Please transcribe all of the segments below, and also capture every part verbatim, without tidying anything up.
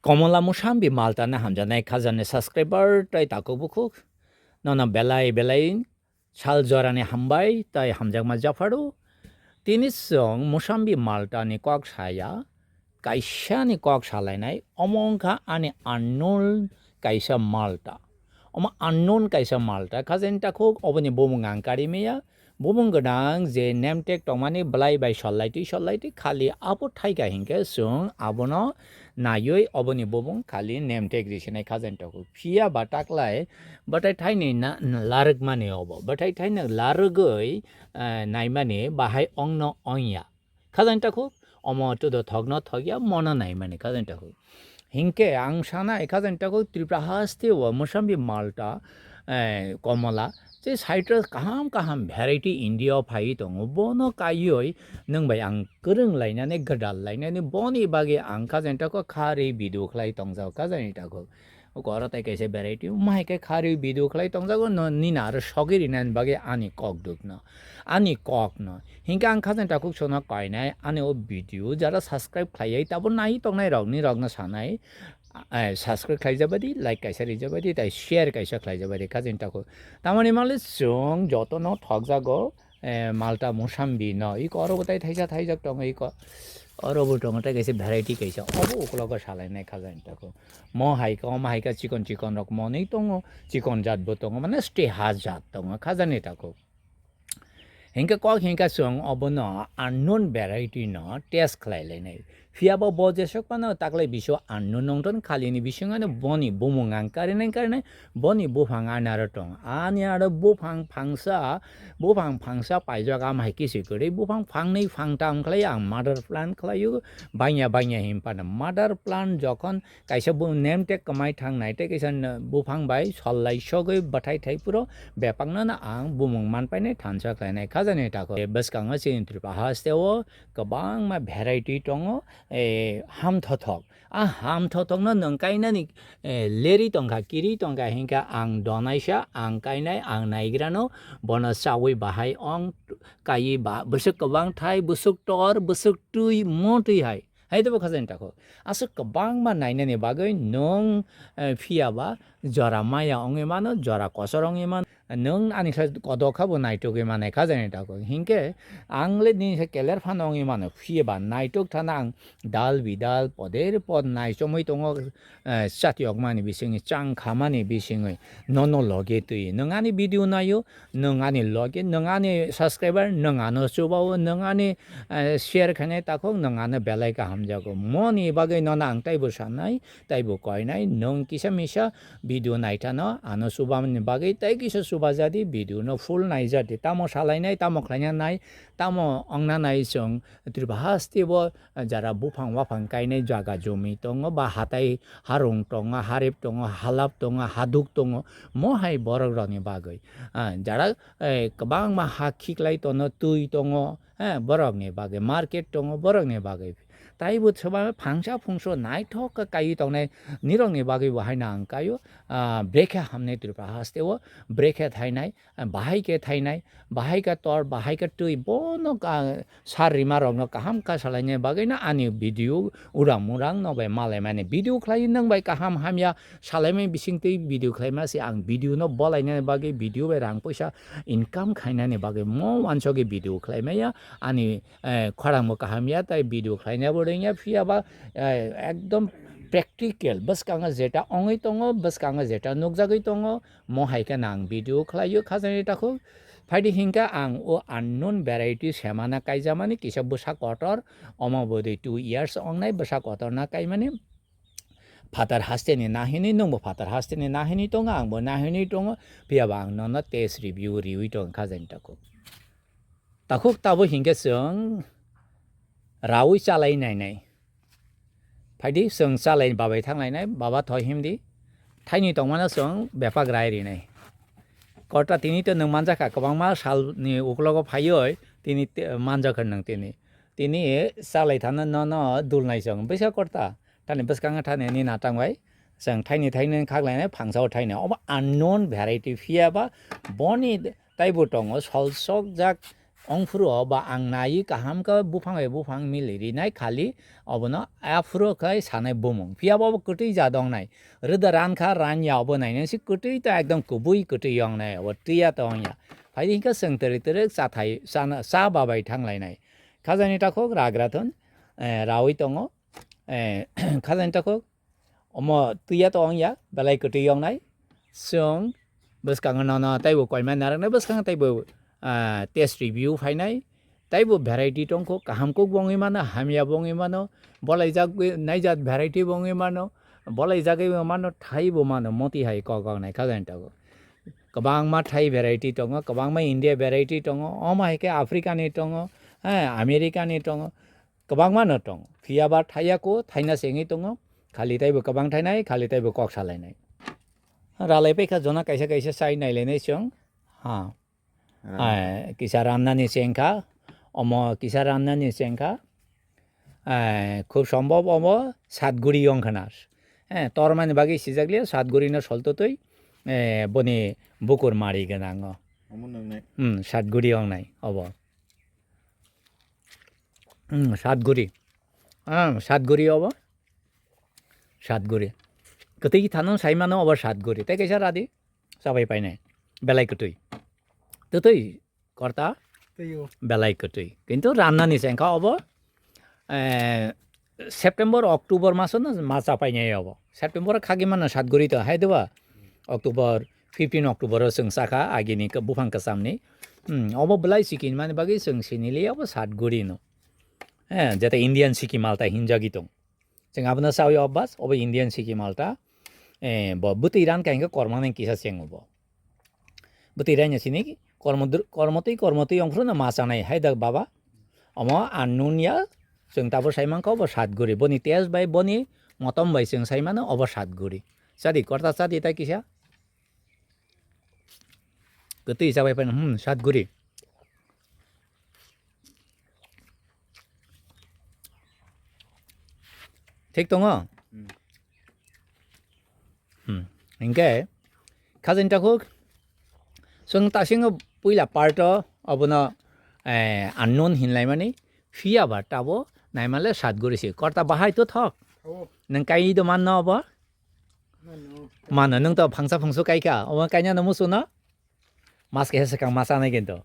Komola Musambi Malta na hamjaknai khajani subscriber tai takhuk bukhuk. Nono belai belai sal jorani hambai tai hamjakma japharo. Tini chwng Musambi Malta ni kok saya, kaisa ni kok salainai, omo wngkha ani unknown kaisa Malta. Omo unknown kaisa Malta, khajani takhuk oboni bumung ang kari maya. Bumung gwnang je name tag tongmani belai bai sollaitwi sollaitwi khali abo thaika hinkhe chwng abono naiwi oboni bumung khali name tag risinai khajani takhuk. Phiya ba taklai bwthai thaini na, na larwkmani obo. Bwthai thaini larwgwi, eh, naimani bahai ongno ongya. Khajani takhuk, omo tudo thokno thokya, mono naimani khajani takhuk. Hinkhe ang sanai khajani takhuk Tripura haste o Musambi Malta, eh, Komola, je citrus kaham kaham variety India o phaiwi tongo, bono kaiwi nwng bai ang kwrwng lainani, gwdal lainani, boni bagwi ang khajani takhuk kharwi video khlai tongjago khajani takhuk. Oko oro tai kaisa variety, wngma hai khe kharwi video khlai tongjago, no, nini aro sogwi rinani bagwi ani kok dukno, ani kokno. Hinkhe ang khajani takhuk sono kainai, ani o video jara subscribe khlaiwi tabo nai tongnai rok, ni rokno sanai, eh, subscribe khlaijabadi, like kaisa rijabadi, tai share kaisa khlaijabadi khajani takhuk. Tamoni male chwng jotono thokjago, eh, Malta Musambi no, iko oro bo tai thaisa thaijak tongo, iko oro bo tongo tai kaisa variety kaisa, obo uklogo salainai khajani takhuk. Mo hai khe, omo hai khe chikon chikon rok monwi tongo, chikon jat bo tongo, mane stay ha jat tongo, khajani takhuk. Hinkhe kok hinkhe chwng obono unknown variety no test khlai lainai. Phiya bo bo jesok phano taklai biso unknown nongthon khalini bisingo no boni bumung ang karinai karinai, boni buphang ani aro tong. Ani aro buphang phangsa, buphang phangsa paijak am hai kisi kwrwi, buphang phangnwi phangtham khlai ang mother plant khlaio, bangya bangya hinphano mother plant jokhon kaisa bu name tag kwmai thangnai tei kaisa n-, buphang bai sollai sogwi bwthai thai phuru bepakno no ang bumung manpainai thansa khlainai khajani takhuk. Bwskango chini Tripura haste o kwbangma variety tongo, eh, ham thothok. A ham thothokno nwng kainani, eh, leri tongkha, kiri tongkha hinkha ang donaisa, ang kainai, ang naigrano, bono chawi bahai ong kaiwi ba, bwswk kwbang thai, bwswk tor, bwswk twi, mo twi hai. Hai tebo khajani takhuk. Aswk kwbangma nainani bagwi nwng, eh, phiya ba jora maya wngwi mano, jora kosor wngwi mano. Nwng ani khe kodo kha bo naitugwi manai khajani takhuk. Hinkhe ang le nini khe keler phano wngwi mano. Phiya ba naituk thana ang dal bidal poder pod naichomwi tongo, eh, chatyokmani bisingwi, chang khamani bisingwi. Nono loge twi. Nwng ani video naio, nwng ani loge, nwng ani subscriber, nwng ano chubao, nwng ani, eh, share khainai takhuk, nwng ano belai kaham jago. Moni bagwi nono ang taibo sanai, taibo koinai, nwng kisa misa video naithano, ano chubamani bagwi tai kisa chubajadi, video no full naijadi. Tamo salainai, tamo khlaina nai, tamo wngna nai chwng Tripura haste bo jara buphang waphang kainai jaga jumi tongo, ba hatai harung tongo, harip tongo, halap tongo, haduk tongo, mo hai borok rokni bagwi. Ah, jara, eh, kwbangma ha khiklai tono, twi tongo, eh, borokni bagwi, market tongo, borokni bagwi. Taibo soba phangsa phungso naithok khe kaiwi tongnai nirokni bagwi bo haino ang kaio, ah, brekhe hamnai Tripura haste o, brekhe thainai, ah, bahai khe thainai, bahai khe tor, bahai khe twi, bono ka-, sar rima rokno kaham kha salaina bagwi no ani video urang murang no bai malaimani video khlai nwng bai kaham hamya salaimani bisingtwi video khlaima se ang video no bolaina bagwi video bai rang poisa income khainani bagwi mo wansogwi video khlaimaya ani, eh, khorang bo kaham ya tai video khlaina bo rwngya phiya ba, eh, ekdom practical bwskango jeta ongwi tongo bwskango jeta nukjagwi tongo mo hai khe nang video khlaio khajani takhuk. Phaidi hinkhe ang o unknown variety semana kaijamani kisa bwsa kotor, omo bwdwi two years ongnai bwsa kotor na kaimani. Phatar hasteni nahinwi, nwngbo phatar hasteni nahinwi tongo, angbo nahinwi tongo, phiyaba ang nono test review riwi tongo khajani takhuk. Takhuk tabo hinkhe chwng rawi chalai nainai. Phaidi chwng chalai babai thanglainai, baba thoi himdi. Thaini tongmano chwng bepak rai rinai. Kota tini to nwng manjakha, kwbangma salni uklogo phaioi tini te-, manjakha nwng tini. Tini chalai thana nono dulnai chwng, bisa kota. Thani bwskango thani nini natang bai. Chwng thaini thaini khaklainai, phangsao thaini. Obo unknown variety phiyaba boni taibo tongo, solsokjak ongphuru o ba ang naiwi kaham khe buphang bai buphang mili rinai khali obono aphuru khe sanai bumung. Phiya bo obo kwtwi jat wngnai. Rwda ran kha ran ya obo nainai se kwtwi ta ekdom kubui kwtwi wngnai obo twiya to wngya. Phai di hinkhe chwng twrwk twrwk cha thai chana cha ba bai thang lainai. Khajani takhuk ragra thun, eh, rawi tongo. Eh, khajani takhuk omo twiya to wngya, belai kwtwi wngnai. Chwng bwskango nono taibo koimani narwknai, bwskango taibo, ah, test review phainai. Taibo variety tongkho, kaham kuk bo wngwi mano, hamya bo wngwi mano, bolaijak naijak variety bo wngwi mano, bolaijagwi bo mano, thai bo mano, moti hai kok wngnai khajani takhuk. Kwbangma thai variety tongo, kwbangma India variety tongo, omo hai khe Africa ni tongo, eh, America ni tongo. Kwbangma no tongo. Phiya ba thaiya ko, thaina se wngwi tongo. Khali taibo kwbang thainai, khali taibo kok salainai. Ralai paikha jona kaisa kaisa chai nailainai chwng. Ha. Ram. Ai, kisa ramnani chengkha. Omo kisa ramnani chengkha. Ai, khub sombhob omo Satguri wngkhana. Eh, tormani bagwi sijakliya Satguri no soltotwi, eh, boni bukur mari gwnango. Omo nwngnai. Hmm, Satguri wngnai obo. Hmm, Satguri. Ah, Satguri obo. Satguri. Kwtwi thano sai mano obo Satguri. Tei kaisa radi. Chabai painai. Belai kwtwi. Twtwi korta. Twiyo. Belai kwtwi. Kintu ramnani se wngkha obo. Eh, September, October maso no ma cha painai obo. September khagwi mano Satguri to hai doba. October, fifteen October o chwng chakha agini buphang kwchamni. Hmm, obo belai sikini mani bagwi chwng siniliya obo Satguri no. Eh, jeta Indian siki malta hinjagwi tong. Chwng abono chawi obas, obo Indian siki malta. Eh, bo bwtwi ran kha hinkhe kormani kisa cheng obo. Bwtwi raina sini kormo dr-, kormotwi, kormotwi ongkhorno ma chanai hai da baba. Omo unknown ya, chwng tabuk sai mankha obo Satguri. Boni test bai, boni motom bai chwng sai mano obo Satguri. Chadi korta chadi tai kisa. Kwtwi chabai phano, hmm, Satguri. Thik tongo? Hmm. Hmm. Hinkhe, khajani takhuk, chwng tasingo puila part o obono, eh, unknown hinlaimani, phiya ba tabo naimale Satguri se. Korta bahai to thok. Oh. Nwng kai do manno obo? Mano. Mano, nwng to phangsa phungsu kai kha. Omo kainano musu no? Mas kaisa swkang ma chanai kintu.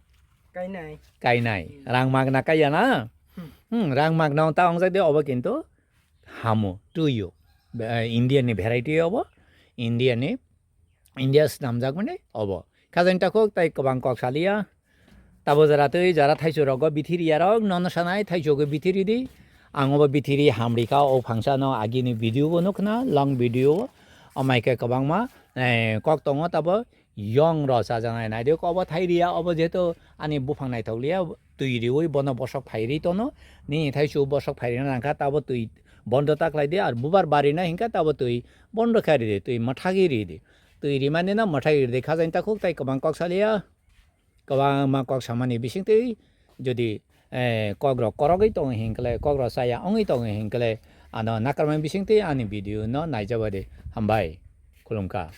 Kainai. Kainai. Hmm. Rang magna kaiya na? Hmm. Hmm, rang magna ta wngjak de obo kintu hamo, twiyo. Be-, eh, India ni variety obo. India ni, India swnamjak mani obo. Khajani takhuk tai kwbang kok saliya. Tabo jora twi jora thaichuk rogo bithiri yarok nono sanai thaichuk o bithiri di. Ang obo bithiri hamri kha o phangsa no agini video bo nukna long video o. Amai khe kwbangma, eh, kok tongo tabo. Yong rw chajaknai naidi, obo thai riya, obo jehetu ani buphang naithok liya, twi riwi bono bosok phai ri tono, nini thaichuk bosok phai rina nangkha, tabo twi bondo ta khlai di, ar bubar bari na hinkha tabo twi bondo khe ri di, twi mwthagwi ri di, twi rimani no mwthagwi ri di, khajani takhuk tai kwbang kok saliya, kwbangma kok samani bisingtwi jodi, eh, kok rok korogwi tongo hinkhle, kok rok chaya wngwi tongo hinkhle, ano nakarmani bisingtwi ani video no naijabadi, hambai, khulumkha.